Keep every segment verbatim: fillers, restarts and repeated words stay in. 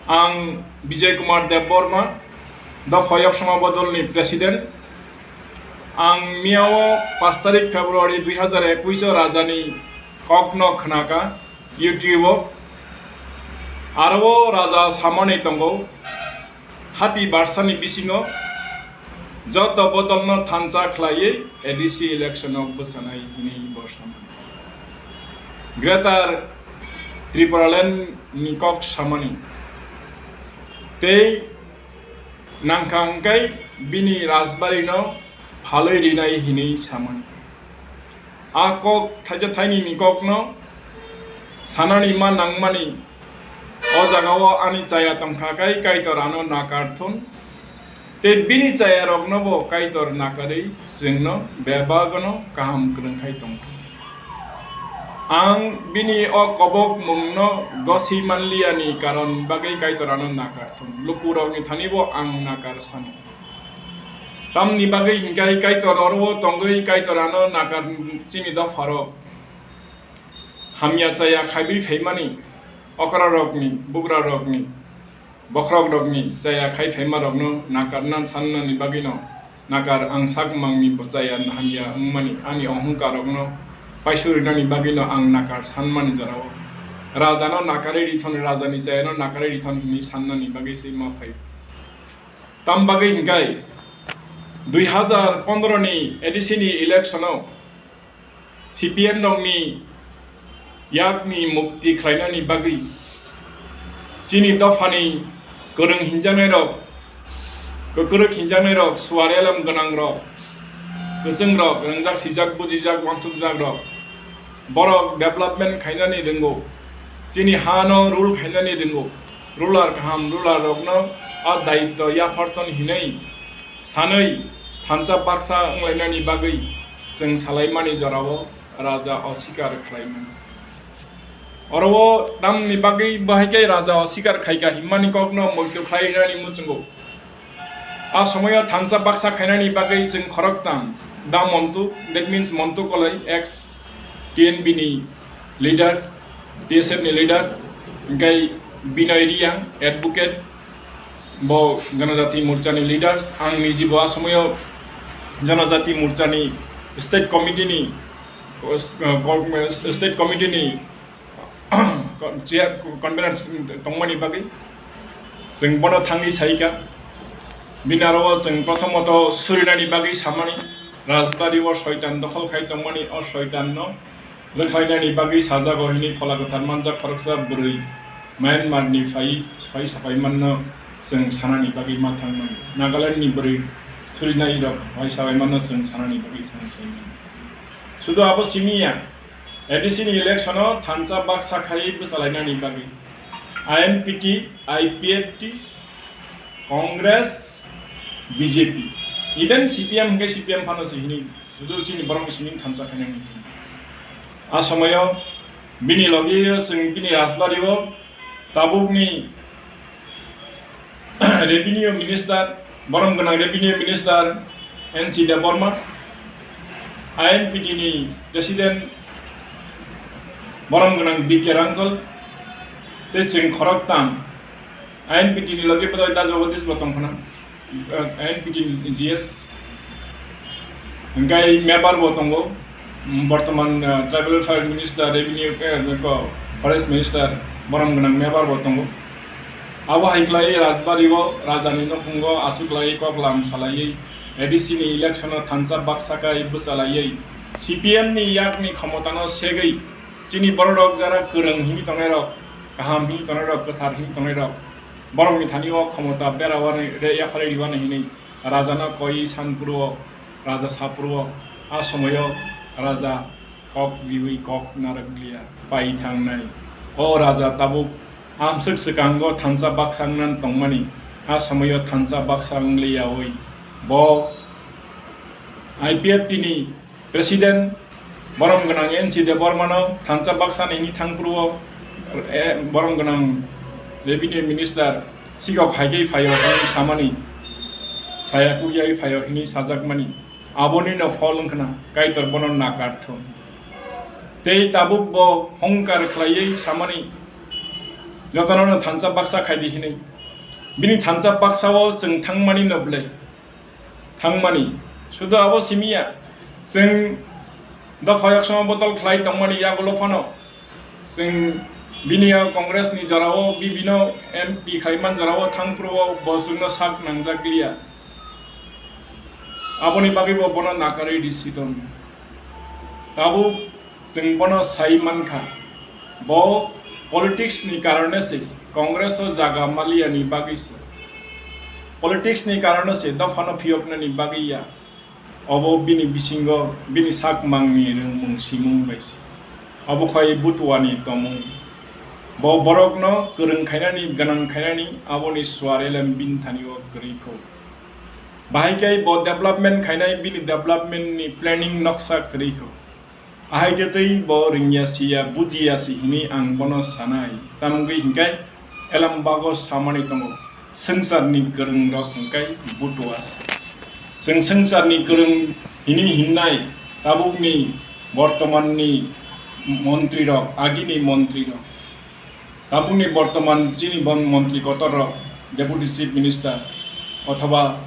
Ang Bijoy Kumar Debbarma, Dopha Yoksoma Bodolni President. Ang miyao pash tarik February dui hazar ekush o rajani kokno khnaka YouTube o. Aro o raja samani tongo, hati barsani bisingo joto bodolno thansa khlaiwi A D C election o bwchanai hinwi bo samani. Greater Tipraland ni kok samani. Tei nangkha hwnkhe bini rajbari no phalwi rinai hinwi samani. A kok thaisa thaini ni kokno sanani ma nangmani, o jagao ani chaya tongkha khe Kaitor ano nakar thun, tei bini chaya rokno bo Kaitor nakarwi chwngno bebagno kaham kwrwng khai tongkha. Ang bini o kobok mungno goswi manliyani karon bagwi Kaitor ano nakar thun, lukurokni thani bo ang nakar sano. Tamni bagwi hinkhe Kaitor oro o tongwi Kaitor ano nakar chini dopharok hamya chaya khaiwi phaimani, okrarokni, bugrarokni, bokhorokrokni chaya khai phaimarokno nakarna sannani bagwino nakar ang sakmangni bo chaya hamya wngmani ani ohongkarokno paisurinani bagwino ang nakar sanmani jorao. Rajano nakarwi rithon, rajani chayano nakarwi rithon hinwi sannani bagwi se ma phai. Tam bagwi hinkhe dui hazar pondro ni A D C ni election o C P M rokni yakni mukti khlainani bagwi chini dophani kwrwng hinjaknairok, kwkrwk hinjaknairok, suar elem gwnangrok, kwchwngrok, rwngjak, sijak, bujijak, uansukjakrok, borok development khainani rwngo, chini hano rule khainani rwngo, ruler kaham, ruler rokno a daityo yapharthon hinwi sanwi thansa baksa wnglainani bagwi chwng salaimani jorao raja osikar khlaimani. Oro o tamni bagwi bahai khe raja osikar khaikha himmani kokno muitu khlainani muchungo. A somoio thansa baksa khainani bagwi chwng khoroktham, Da Montu, that means Montu Koloi, ex T N B ni leader, T S F ni leader, hingkhai Binoy Reang, advocate, bo Janajati Morcha ni leaders, ang niji bo a somoio Janajati Morcha ni state committee ni, state committee ni chair, convener tongmani bagwi chwng bono thangwi saikha. Bini aro o chwng prothomoto surinani bagwi samani, Rajbari o soitan dokhol khai tongmani, o soitan no Rwkhlainani bagwi sajago hwnwi Phola Kwthar manjak khoroksa bwrwi Myanmar ni phai, phai sapai manno chwng sanani bagwi ma thangmani. Nagaland ni bwrwi surinai rok phai sapai manno chwng sanani bagwi chwng saimani. Sudu abo simi ya, A D C ni election o thansa baksa khai bwchalainani bagwi I N P T, I P F T, Congress, B J P, even C P M hwnkhe C P M phano se hini, sudu chini borokni simi thansa khainani. A somoyo bini logi chwng bini Rajbari o tabukni Revenue Minister, borom gwnang Revenue Minister N C Debbarma, I N P T ni President, borom gwnang B K Rangkal, tei chwng khoroktham I N P T ni logi bodol da Jagadish bo tongkhana, I N P T ni G S. Hingkhai Mebar bo tongo, mm, bortoman, ah, Tribal Affairs Minister, Revenue, eh, ko, Forest Minister, borom gwnang Mebar bo tongo. Abo hai khlai Rajbari o, Rajani nokhungo achuklai koklam salaiwi, A D C ni election o thansa baksa kai bwchalaiwi, C P M ni yakni khomotano segwi, chini bororok jara kwrwng hini tongnairok, kaham hini tongnairok, kwthar hini tongnairok, borokni thani o khomota bera wani re yapharwi riwani hinwi rajano koi sanphuru o, raja saphuru o, a somoyo raja kok riwi kok narwk liya pai thangnai. O raja tabuk amswk swkango thansa baksa wngna tongmani, a somoyo thansa baksa wngliyawi bo I P F T ni President borom gwnang N C Debbarmano thansa baksa nini thangphuru o, eh, borom gwnang Revenue Minister sikok hai khe phaio hwnwi samani, saya kukyai phaio hwnwi sajakmani, aboni no phol wngkhna Kaitor bono nakar thung. Tei tabuk bo hongkar khlaiwi samani, Jotono no thansa baksa khaidi hinwi. Bini thansa baksa o chwng thangmani no belai. Thangmani. Sudo abo simiya. Chwng dopha yok somo bodol khlai tongmani yagulo phano. Chwng bini o Congress ni jora o, bibino M P khaiman jora o thangphuru o bo chwngno sak nangjak liya. Aboni bagwi bo bono nakarwi risiton. Tabuk chwng bono sai mankha, bo politics ni karone se Congress o jaga maliya ni bagwi se. Politics ni karone se dophano phiyoknani bagwi ya. Obo bini bisingo bini sak mangni rwngmung simung bai se. Obo khai butuani tomung. Bo borokno kwrwng khainani, gwnang khainani, aboni suar elem bini thani o kwrwi kho. Bahai khe bo development khainai, bini development ni planning noksa kwrwi kho. Ahai khe tei bo rwngya siya, bujiya si hini ang bono sanai. Tamgwi hinkhe elem bago samani tongo, swngcharni kwrwngrok hinkhe butua se. Chwng swngcharni kwrwng hini hinnai tabukni bortomanni montrirok, agini montrirok. Tabukni bortoman chini bon montri kotorrok, Deputy Chief Minister othoba,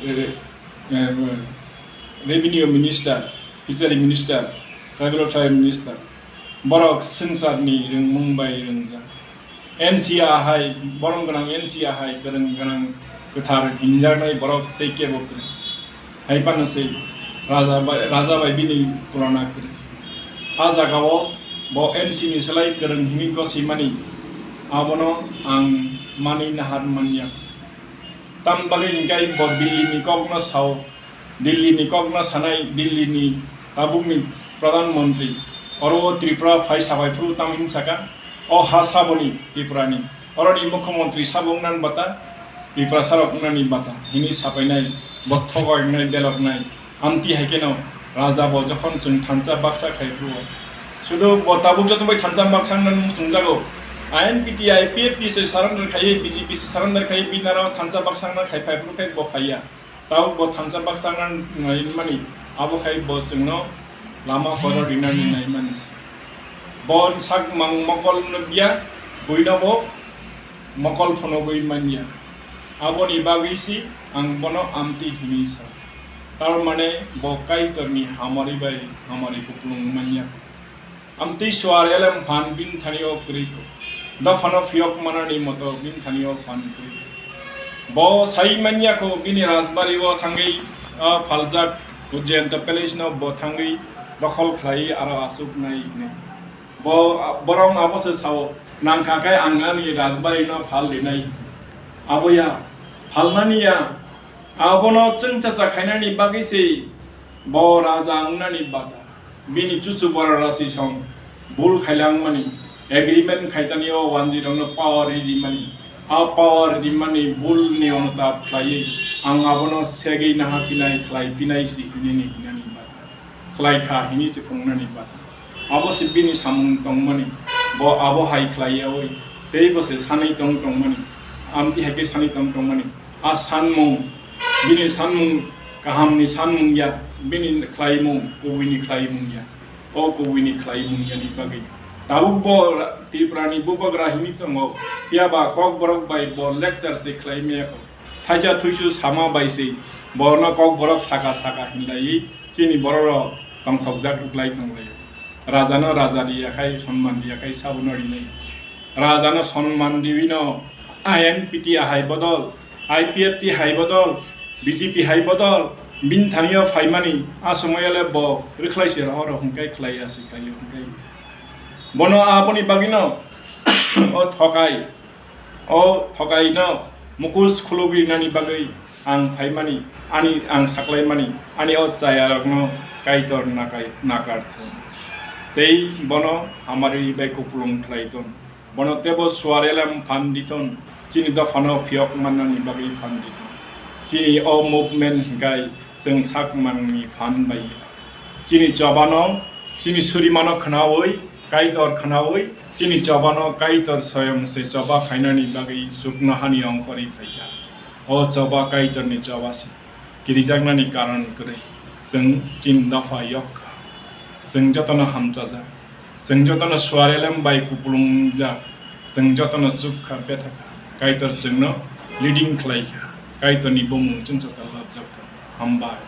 eh, eh, Revenue Minister, Fishery Minister, Tribal Affairs Minister, borok swngcharni rwngmung bai rwngjak. N C A hai, borom gwnang N C A hai, kwrwng gwnang kwthar hinjaknai borok tei kebo kwrwi. Hai phano se raja bai, raja bai bini tulona kwrwi. A jagao bo N C ni slai kwrwng hini gosimani, abono ang manwi nahar manya. Tam bagwi hinkhe bo Delhi ni kokno sao, Delhi ni kokno sanai, Delhi ni tabukni Pradhan Mantri, oro o Tripura phai sabai phuru tam hin saka, o ha saboni Tripura ni. Oroni mukhyamantri sabo wngnani bata, Tiprasa rok wngnani bata hini sapainai, bo thogo wngnai, beloknai. Amtwi hai kheno raja bo jokhon chwng thansa baksa khai phuru o. Sudu bo tabuk joto bai thansa baksa wngnani muchungjago. I N P T, I P F T se surrender khaiwi, B J P se surrender khaiwi, bini aro thansa baksa wngna khai phai phuru khe bo phaiya. Tabuk bo thansa baksa wngna naimani, abo khai bo chwngno lama kotor rinani naimani se. Bo sak mang mokol nukya, buino bo mokol phunugwi manya. Aboni bagwi si ang bono amtwi hinwi sa. Tar mane bo Kaitorni hamari bai hamari kupulung manya. Amtwi suar elem phan bini thani o kwrwi kho. Dophano phiyok manani moto bini thani o phan kwrwi kho. Bo sai manya kho bini rajbari o thangwi, ah, phaljak Ujjayanta Palace no bo thangwi dokhol khlai aro asuk nai hwnwi. Bo, borok abo se sao, nangkha khe ang ani rajbari no phal rinai. Abo ya, phalnani ya, abono chwngsacha khainani bagwi se bo raja wngnani bata. Bini chuchu bora rasi song bul khailangmani, agreement khaitani o wanjwi rokno power ri rimani, a power rimani bul ni onotap khlaiwi ang abono segwi naha pinai khlai pinai si hinini hinani bata. Khlai kha hini se phungnani bata. Abo se bini samung tongmani, bo abo hai khlai yaui, tei bo se sanwi tong tongmani, amtwi hai khe sanwi tong tongmani. A sanmung, bini sanmung kahamni sanmung ya, bini khlaimung kubuini khlaimung ya, o kubuini khlaimung yani bagwi. Tabuk bo Tripurani bubagra hini tongo, phiya ba Kokborok bai bo lecture se khlai maya kho. Thaisa thuisu sama bai se bono Kokborok saka saka hinlaiwi chini bororok tongthokjak wklai tonglaio. Rajano raja riyakhai, sonman riyakhai, sabono rinai. Rajano sonman riwino I N P T hai bodol, I P F T hai bodol, B J P hai bodol, bini thanio phaimani, a somoyole bo rwkhlai se rohoro hwnkhe khlaiya se khaio hwnkhe. Bono aboni bagwino o thokai, o thokaino mukus khulugwi nani bagwi ang phaimani, ani ang saklaimani, ani o chayarokno Kaitor nakai-, nakar thung. Tei bono hamari bai kupulung khlai thung. Bono tebo suar elem phan di thung, chini dophano phiyok mannani bagwi phan di thung. Chini o movement hwnkhe chwng sak mangni phan bai ya. Chini chobano, chini surimano khnaui, Kaitor khnaui, chini chobano Kaitor soyong se choba khainani bagwi chuknohani ongkhorwi phaikha. O choba Kaitorni choba se. Kirijaknani karon kwrwi. Chwng chini dopha yok kha. Chwng jotono hamchajak. Chwng jotono suar elem bai kupulungjak. Chwng jotono chuk kha, bethak kha. Kaitor chwngno leading khlai kha. Kaitorni bumung chwng jotono lobjak thung. Hambai.